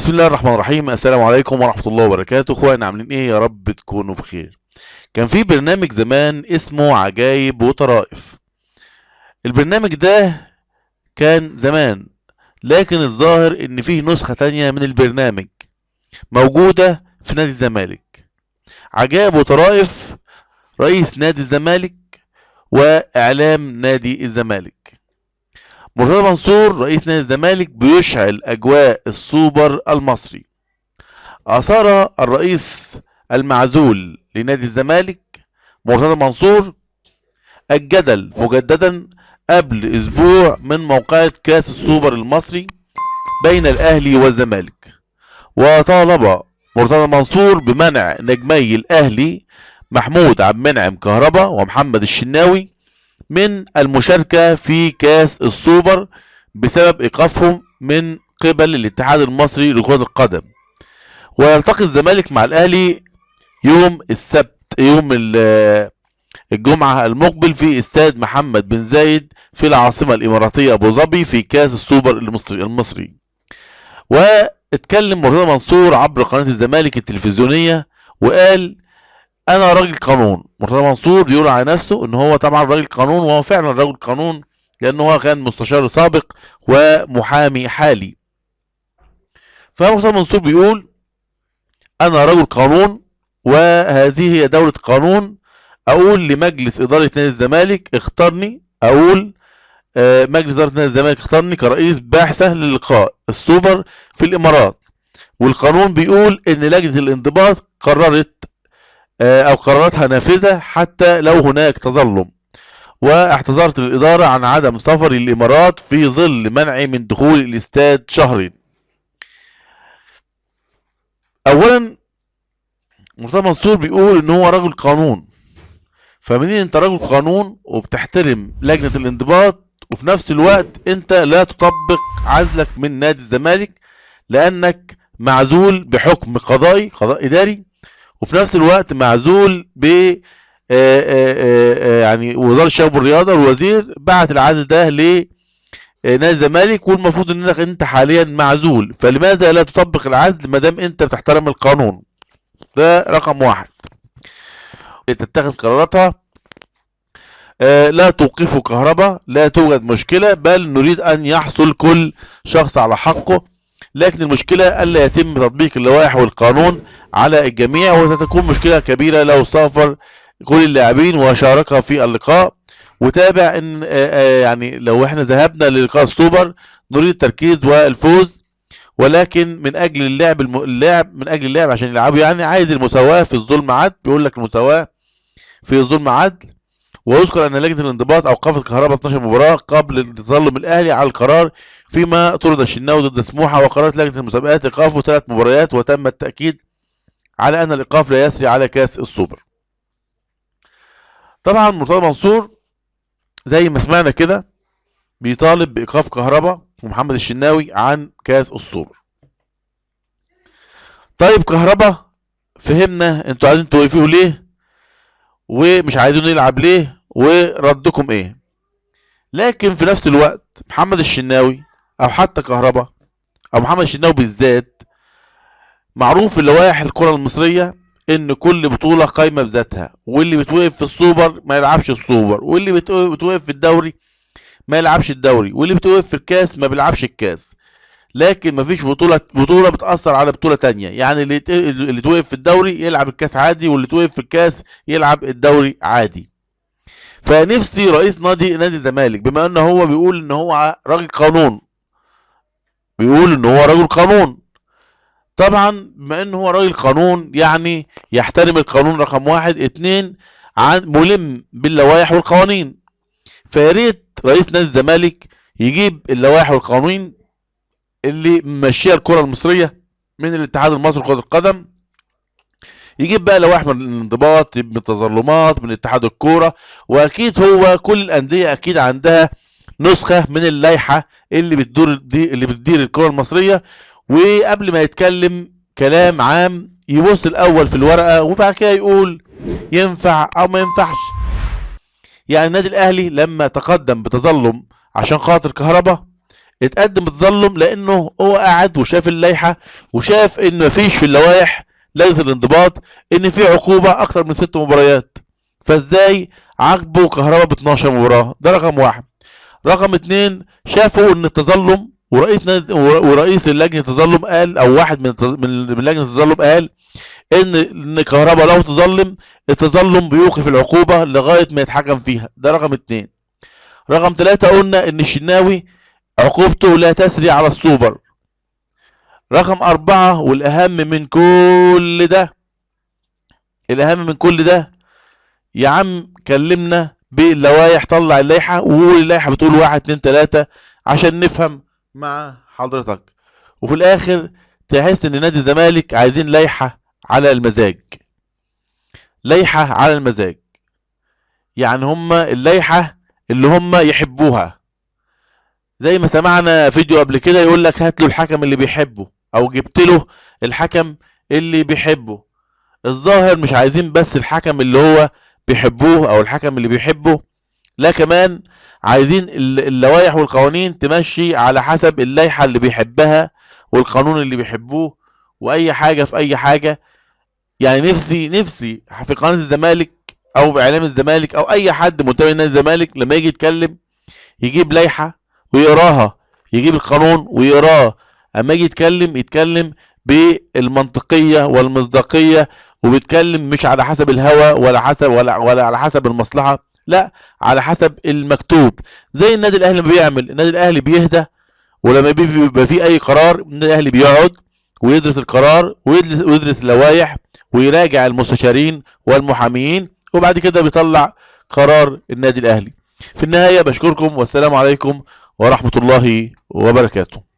بسم الله الرحمن الرحيم. السلام عليكم ورحمة الله وبركاته. اخوانا عاملين ايه؟ يا رب تكونوا بخير. كان في برنامج زمان اسمه عجايب وطرائف. البرنامج ده كان زمان، لكن الظاهر ان فيه نسخة تانية من البرنامج موجودة في نادي الزمالك. عجائب وطرائف رئيس نادي الزمالك واعلام نادي الزمالك. مرتضى منصور رئيس نادي الزمالك بيشعل اجواء السوبر المصري. اثار الرئيس المعزول لنادي الزمالك مرتضى منصور الجدل مجددا قبل اسبوع من موقعة كاس السوبر المصري بين الاهلي والزمالك، وطالب مرتضى منصور بمنع نجمي الاهلي محمود عبد المنعم كهربا ومحمد الشناوي من المشاركة في كاس السوبر بسبب ايقافهم من قبل الاتحاد المصري لكرة القدم. ويلتقي الزمالك مع الاهلي يوم السبت يوم الجمعة المقبل في استاد محمد بن زايد في العاصمة الاماراتية ابو ظبي في كاس السوبر المصري. واتكلم مرتضى منصور عبر قناة الزمالك التلفزيونية وقال: انا راجل قانون. مرتضى منصور بيقول على نفسه ان هو طبعا راجل قانون، وهو فعلا راجل قانون لان هو كان مستشار سابق ومحامي حالي. فمرتضى منصور بيقول: انا رجل قانون وهذه هي دولة قانون. اقول لمجلس ادارة نادي الزمالك اختارني، اقول مجلس ادارة نادي الزمالك اختارني كرئيس بعثة للقاء السوبر في الامارات، والقانون بيقول ان لجنة الانضباط قررت او قراراتها نافذة حتى لو هناك تظلم، واعتذرت للإدارة عن عدم سفري للإمارات في ظل منعي من دخول الاستاد شهرين. أولا مرتضى منصور بيقول إن هو رجل قانون، فمنين أنت رجل قانون وبتحترم لجنة الانضباط وفي نفس الوقت أنت لا تطبق عزلك من نادي الزمالك لأنك معزول بحكم قضائي، قضاء إداري، وفي نفس الوقت معزول ب يعني وزارة الشباب والرياضة، والوزير بعت العزل ده ل نادي الزمالك، والمفروض انك انت حاليا معزول، فلماذا لا تطبق العزل ما دام انت بتحترم القانون؟ ده رقم واحد. تتخذ قراراتها، لا توقفوا كهرباء، لا توجد مشكلة، بل نريد ان يحصل كل شخص على حقه، لكن المشكلة ألا يتم تطبيق اللوائح والقانون على الجميع، وستكون مشكلة كبيرة لو سافر كل اللاعبين وشارك في اللقاء. وتابع ان يعني لو احنا ذهبنا للقاء السوبر نريد التركيز والفوز، ولكن من اجل اللعب اللاعب من اجل اللعب عشان يلعبوا، يعني عايز المساواة في الظلم عدل، بيقول لك المساواة في الظلم عدل. ويذكر ان لجنة الانضباط اوقفت كهرباء 12 مباراة قبل تظلم الاهلي على القرار، فيما طرد الشناوي ضد سموحة، وقررت لجنة المسابقات ايقافه 3 مباريات، وتم التأكيد على ان الايقاف لا يسري على كاس السوبر. طبعا مرتضى منصور زي ما سمعنا كده بيطالب بايقاف كهربا ومحمد الشناوي عن كاس السوبر. طيب كهربا فهمنا انتوا عايزين توقفوه ليه ومش عايزينه يلعب ليه وردكم ايه، لكن في نفس الوقت محمد الشناوي او حتى كهربا او محمد الشناوي بالذات معروف في لوائح الكرة المصرية ان كل بطولة قايمة بذاتها، واللي بتوقف في السوبر ما يلعبش السوبر، واللي بتوقف في الدوري ما يلعبش الدوري، واللي بتوقف في الكاس ما بيلعبش الكاس. لكن مفيش بطولة بتأثر على بطولة تانية، يعني اللي توقف في الدوري يلعب الكاس عادي، واللي توقف في الكاس يلعب الدوري عادي. فنفسي رئيس نادي الزمالك بما ان هو بيقول ان هو راجل قانون، بيقول ان هو رجل قانون، طبعا بما ان هو راجل قانون يعني يحترم القانون رقم واحد، اتنين ملم باللوائح والقوانين. فياريت رئيس نادي الزمالك يجيب اللوائح والقوانين اللي ممشيه الكرة المصرية من الاتحاد المصري لكرة القدم، يجيب بقى لوائح من الانضباط، من التظلمات، من اتحاد الكورة، واكيد هو كل الأندية اكيد عندها نسخة من اللائحة اللي بتدور دي، اللي بتدير الكرة المصرية. وقبل ما يتكلم كلام عام يبص الأول في الورقة وبعد كده يقول ينفع أو ما ينفعش. يعني النادي الأهلي لما تقدم بتظلم عشان خاطر كهربا، اتقدم بتظلم لانه هو قعد وشاف اللائحة وشاف ان مفيش في اللوائح لجنة الانضباط ان في عقوبه اكتر من 6 مباريات، فازاي عاقبوا كهربا ب 12 مباراة؟ ده رقم واحد. رقم 2، شافوا ان التظلم ورئيس اللجنة التظلم قال، او واحد من لجنة التظلم قال ان كهربا لو تظلم التظلم بيوقف العقوبة لغاية ما يتحكم فيها. ده رقم 2. رقم 3، قلنا ان الشناوي عقوبته لا تسري على السوبر. رقم 4، والاهم من كل ده، الاهم من كل ده يا عم كلمنا باللوائح، طلع اللائحة وقول اللائحة بتقول 1 2 3 عشان نفهم مع حضرتك. وفي الاخر تحس ان نادي الزمالك عايزين لائحة على المزاج، لائحة على المزاج، يعني هما اللائحة اللي هما يحبوها. زي ما سمعنا فيديو قبل كده يقول لك هات له الحكم اللي بيحبه، او جبت له الحكم اللي بيحبه. الظاهر مش عايزين بس الحكم اللي هو بيحبوه او الحكم اللي بيحبه، لا كمان عايزين اللوائح والقوانين تمشي على حسب اللائحة اللي بيحبها والقانون اللي بيحبوه، واي حاجة في اي حاجة. يعني نفسي في قناة الزمالك او في اعلام الزمالك او اي حد منتمي لنادي الزمالك لما يجي يتكلم يجيب لائحة ويقراها، يجيب القانون ويقراه، اما يجي يتكلم يتكلم بالمنطقية والمصداقية، وبيتكلم مش على حسب الهوى ولا حسب ولا على حسب المصلحة، لا على حسب المكتوب. زي النادي الاهلي ما بيعمل، النادي الاهلي بيهدى، ولما بيبقى فيه اي قرار النادي الاهلي بيقعد ويدرس القرار ويدرس اللوائح ويراجع المستشارين والمحاميين، وبعد كده بيطلع قرار النادي الاهلي. في النهاية بشكركم والسلام عليكم ورحمة الله وبركاته.